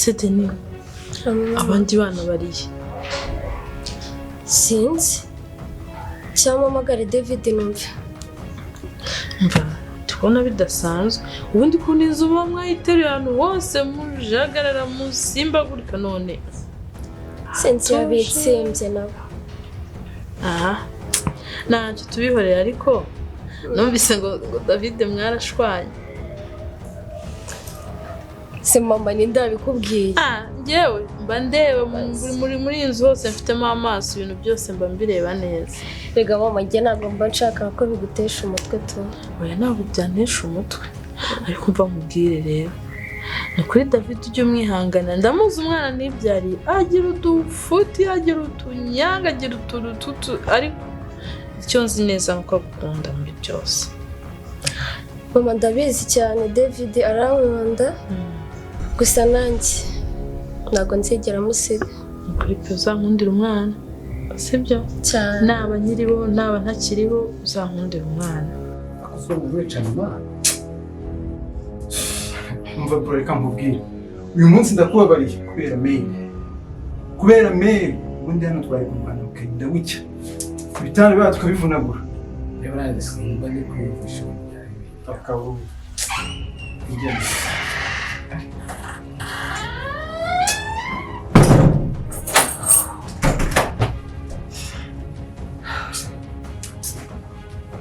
Sete ni abandi bana bariye. Sinzi. Cyangwa mpamagare David numve. Mva tubona bidasanzwe. Ubundi kuntu inzu muba mwayiteruye ahantu hose mujagarara musimbagurika none. Sinzi yabitsimbye nabo. Aha. Ntacyo tubihorera ariko numvise ngo David mwarashwanye. Se mama ni ndabikubwiye. Ah, njyewe mba ndeba muri iyi nzu hose mfitemo amaso, ibintu byose mba mbireba neza. Rega mama njye ntabwo mba nshaka ko bigutesha umutwe tu. Oya ntabwo byantesha umutwe. Ariko mva nkubwire rero. Ni kuri David ujye umwihangana, ndamuzi umwana nibyariye, agira udufuti, agira utunyanga, agira uturututu, ariko icyo nzi neza nuko agukunda muri byose. Mama ndabizi cyane David arankunda. Gusa nanjye ntabwo nzigera musiga. Kuri pe uzankundira umwana, sibyo? Cyane. Naba nkiriho naba ntakiriho uzankundira umwana. Umva bro, reka nkubwire. Uyu munsi ndakubabariye kubera mail. Kubera mail ubundi hano twari kurwana ukagenda bucya. Ibitanda biba tukabivunagura. Reba nanditse ndi kwiyumvisha Akaba igenda.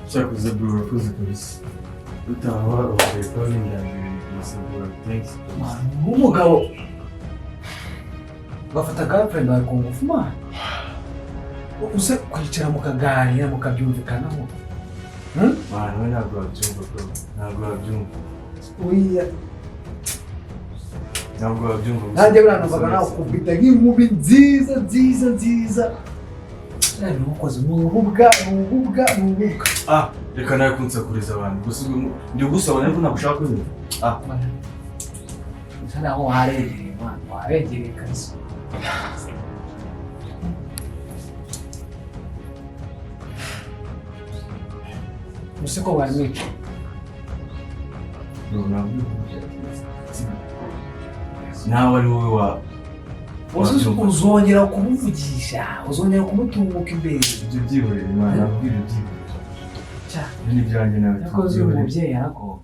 Cyakoze bro, urakoze kabisa. Utaha ugiye kuba bindangiriye gusa bro, thanks. Nk'umugabo bafata girlfriend bawe ku ngufu man. Uze kwicara mukaganira mukabyumvikanaho. Man, we ntabwo wabyumva bro, ntabwo wabyumva. Oya Ntabwo wabyumva. nanjye buriya numvaga nakubita nk'inkumi nziza nziza nziza. Nukoze ni ububwa ni ububwa ni ububwa. Ah, reka nawe kunsakuriza abantu. Gusa ndi gusaba ariko ntabwo ushaka kunyumva. Ah, Usa naho waregereye man, waregereye kabisa. Uzi ko wamwica. bro, ntabwo nawe ari wowe wa Uzongera kumuvugisha, uzongera kumutunguka imbere. Ibyo byihorere man, ntabwo ibyo byihorere. Ibyo ni ibyanjye nawe. Yakoze uyu mubyeyi yaragowe.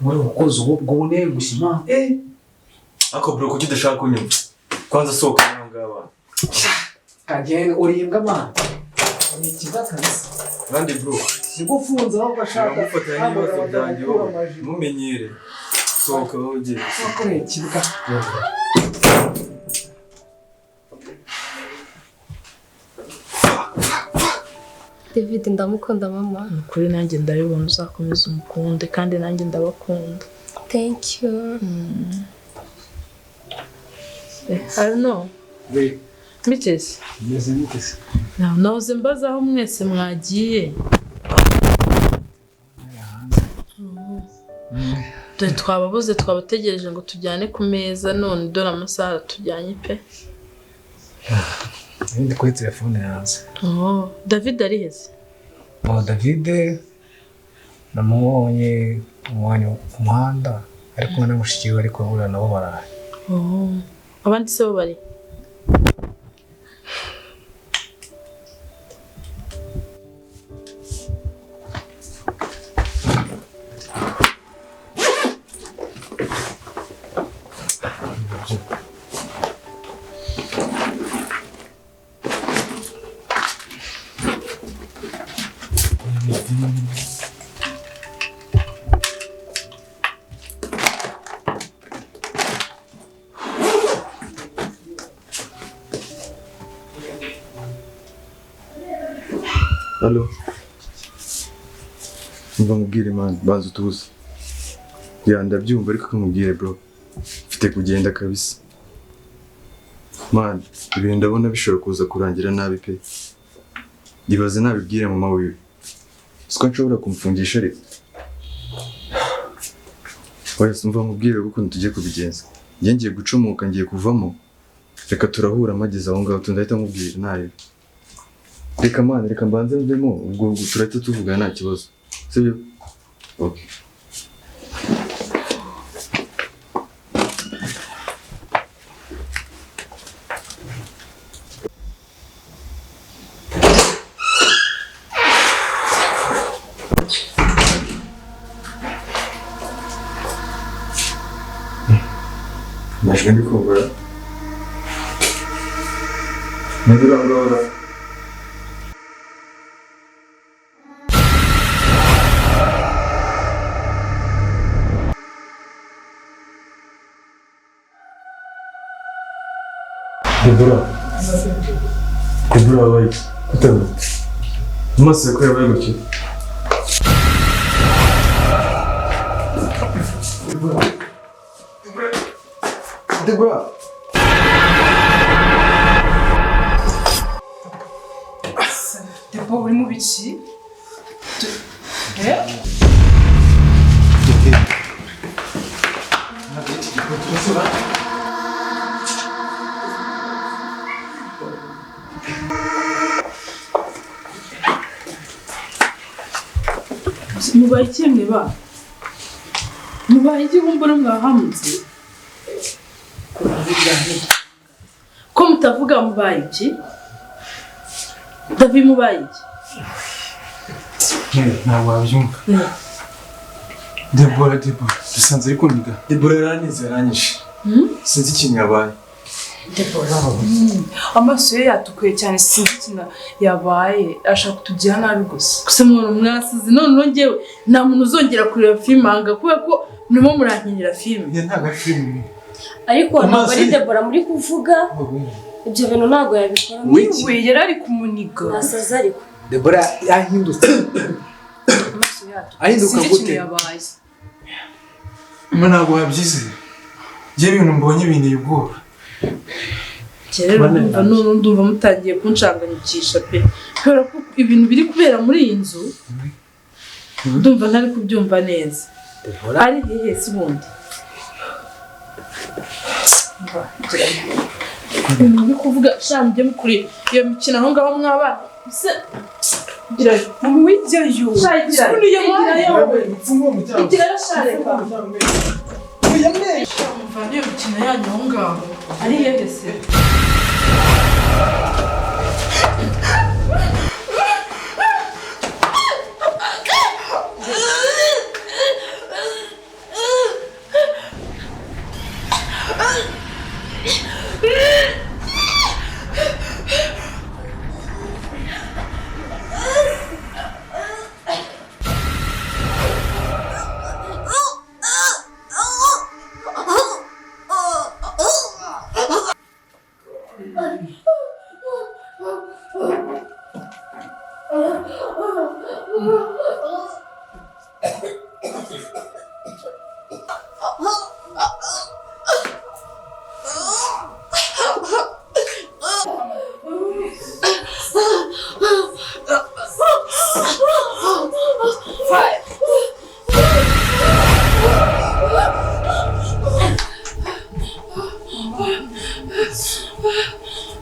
Muri ukoze ubwo bune gushima. Ako bro, kuki udashaka kunyumva? Kwanza sohoka nawe ngaba. Kagenda urimbwa man. Ni ikiba kabisa. Kandi bro, Sigufunze aho bashaka. uramufatanya n'ibibazo byanjye wowe. Ntumenyere. Sohoka wowe ugende. Wakoreye ikibwa. David ndamukunda mama. Ni ukuri nanjye ndabibona uzakomeza umukunde kandi nanjye ndabakunda. Thank you. I don't know. Biteze. Meze nite. Nahoze mbaza aho mwese mwagiye. Dore twababuze twabategereje ngo tujyane ku meza none dore amasaha tujyanye pe. Ndi kuri telefone yanze. Oh, David ari heze. Oh, David namubonye ku muhanda ari kumwe na mushiki we ariko buriya nabo baraye. Oh, abandi se bo bari? Allo. Umva nkubwire man, banza utuze. Ya ndabyumva ariko nkubwire bro. Mfite kugenda kabisa. Man, ibintu ndabona bishobora kuza kurangira nabi pe. Ibaze nabibwire mama wiwe. Siko nshobora kumfungisha ariko. Oya umva nkubwire ukuntu tugiye kubigenza. Njye ngiye gucomoka ngiye kuvamo. Reka turahura mageze aho ngaho tundahita nkubwira nayo. Reka man, reka mbanze mvemo ubwo turahita tuvugana nta kibazo. Sibyo? Okay. Amajwi ndi kumva. Ninde uri aho ngaho ra? Debora. Debora wabaye iki? Kutavuga. Amaso yawe ko yabaye gutya? Debora. Debo uri mu biki? Mubaye iki mwe ba? Mubaye iki kumbura mwahamutse? Ko mutavuga mubaye iki? Davi mubaye iki? Ntabwo wabyumva. Debora dusanze ari kuniga. Debora yaranize yaranyishe. Sinzi ikintu yabaye. Amaso ye yatukuye cyane, sinzi ikintu yabaye, ashaka kutugira nabi gusa. Gusa umuntu mwasize none njyewe nta muntu uzongera kureba filime aha kubera ko murimo murankinira filime. Njye ntabwo ari filime. Ariko ntabwo ari Debora muri kuvuga, ibyo bintu ntabwo yabikora. Niwe yari ari kumuniga. Nasaze ariko. Debora yahindutse. Amaso yatukuye. Ahinduka Sinzi ikintu gute? yabaye. Mwe ntabwo wabyizeye. Njye ibintu mbonye binteye ubwoba. Rero ndumva none ndumva mutangiye kunshanganyikisha pe, kubera ko ibintu biri kubera muri iyi nzu ndumva ntari kubyumva neza. Ari hehe se ubundi? Ibintu biri kuvuga sha mujye mukuri iyo mikino aho ngaho mwabana se girayo Mama wijyayo. Sha girayo Mfungura girayo sha reka muvane iyo mikino yanyu aho ngaho. Ari hehe se?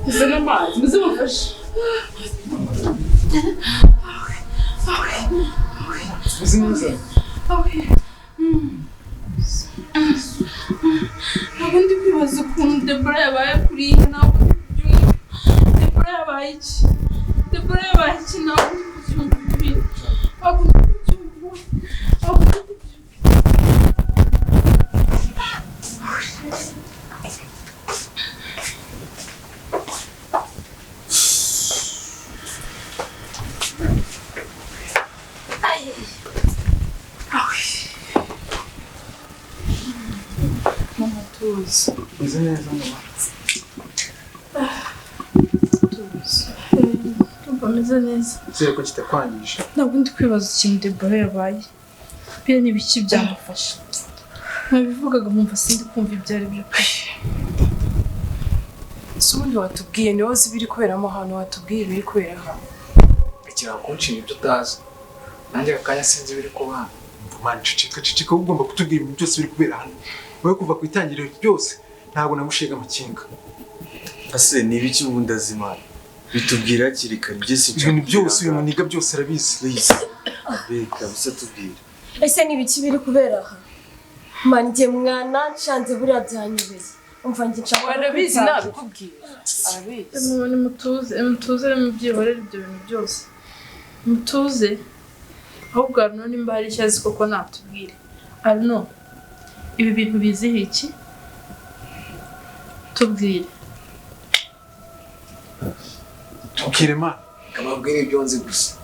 Muzane amazi, muze mufashe. Ntabwo ndi kwibaza ukuntu Debora yabaye kuriya, ntabwo ndi kubyumva. Debora yabaye iki? Debora yabaye iki? Ntabwo ndi kubyumva ibintu. Ntabwo ndi kubyumva. Ntabwo ndi kubyumva. Mama tuzi. Meze neza mama. Tuzi. Ndumva meze neza. Nizere ko kitakwangije. Ntabwo ndi kwibaza ikintu Debora yabaye. Biriya ni ibiki byamufasha? Nabivugaga nkumva sindi kumva ibyo ari byo pe. Si ubundi watubwiye ni wowe uzi ibiri kuberamo hano, watubwiye ibiri kubera hano. Rekera kunshinja ibyo utazi. Nanjye aka kanya sinzi ibiri kuba hano. Mani ceceka ceceka, wowe ugomba kutubwira ibintu byose biri kubera hano. Wowe kuva ku itangiriro ryose ntabwo nagushega amakinga. Ase ni ibiki ubundi azi Imana? Bitubwira hakiri kare njye sinshaka. Ibintu byose uyu muniga byose arabizi. Please. Reka bisa tubwira. Ese ni ibiki biri kubera aha? Man njye mwana nshanze buriya byanyobeye. Umva njye nshaka Arabizi kwitahira. nabikubwiye. Arabizi. Mama nimutuze, mutuze mubyihorere ibyo bintu byose. Mutuze. Ahubwo Arno nimba hari icyo azi koko natubwire. Arno, ibi bintu biziho iki? Tubwire. Tubwire ma. Kababwire ibyo nzi gusa.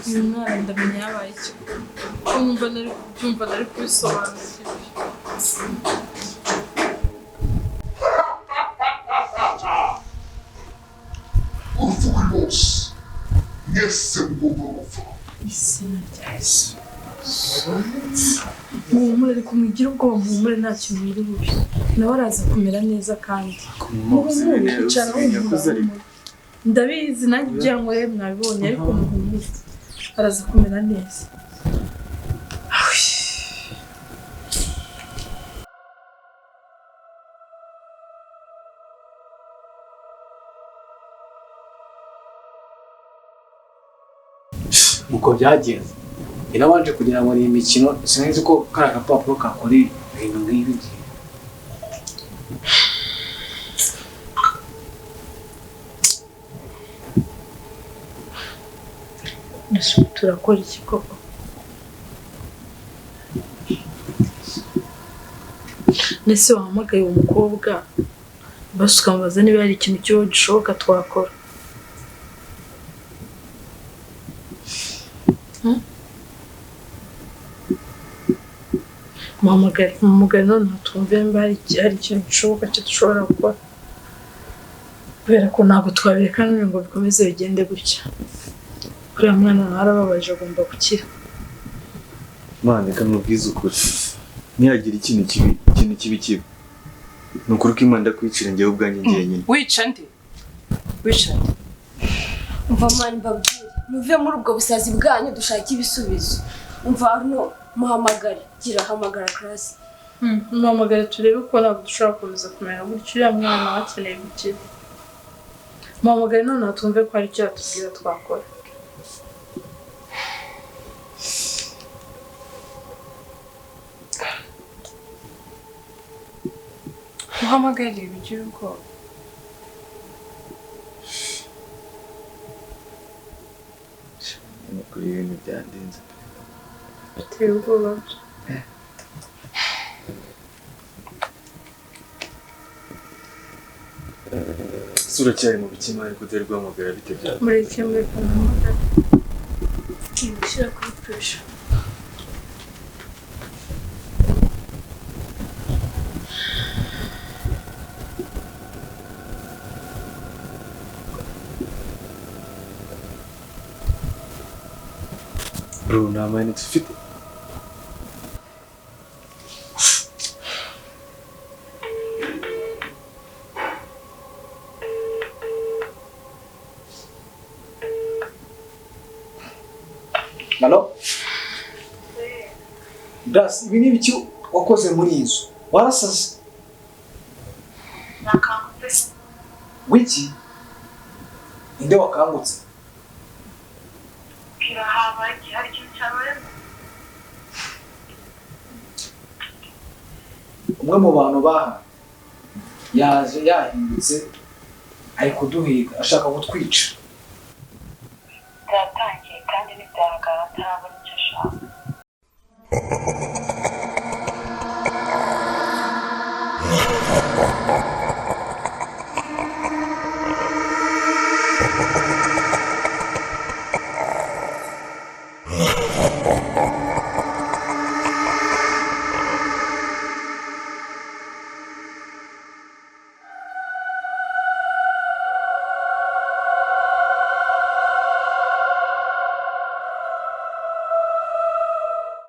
Uyu mwana ndamenya yabaye iki? Ko numva nari kubyumva nari kubisobanukirwa. Urupfu kuri bose mwese mugomba gupfa. Izina rya Yesu. Muhumure ariko mwigire ubwoba, muhumure nta kintu muri bubi. Nawe araza kumera neza kandi. Muhumure icara humura. Ndabizi nanjye ibyo yankoreye mwabibonye ariko muhumure. Araza kumera neza. Uko byagenze yarabanje kugira ngo ni imikino, sinzi ko kari agapapuro kakora ibintu nk'ibi ngibi. Ese ubu turakora iki koko? Nese wahamagaye uwo mukobwa basi ukamubaza niba hari ikintu kibaho gishoboka twakora. Muhamagare, muhamagare noneho twumve niba hari ikintu gishoboka cyo dushobora gukora. Kubera ko ntabwo twabireka none ngo bikomeze bigende gutya. Uriya mwana nawe arababaje agomba gukira. Mana reka nkubwize ukuri. Nihagira ikintu kibi kiba. Ni ukuri ko Imana ndakwicira njyewe ubwanjye njyenyine. Wica nde? Wica nde? Umva mani mbabwire, muve muri ubwo busazi bwanyu dushake ibisubizo. Umva Arno, muhamagare, gira hamagara Grace. Muhamagare turebe ko ntabwo dushobora gukomeza kumera gutya, uriya mwana nawe akeneye gukira. Muhamagare noneho twumve ko hari icyo yatubwira twakora. Muhamagare bigira ubwoba. Ni ukuri ibintu byandenze. Biteye ubwoba byo. Ese uracyari mu biki Imana kutari guhamagara bite byawe? Mureke mureke muhamagare. Gushyira kuri pressure. Bro, nta mayinite ufite? Halo? Grace, ibi ni ibiki wakoze muri iyi nzu? Warasaze? Nakangutse. Wiki? Ninde wakangutse? Kirahabaye hari ikintu cyabaye? Umwe mu bantu baha yaje yahindutse ari kuduhiga ashaka kutwica. Byatangiye kandi ntibyahagarara atarabona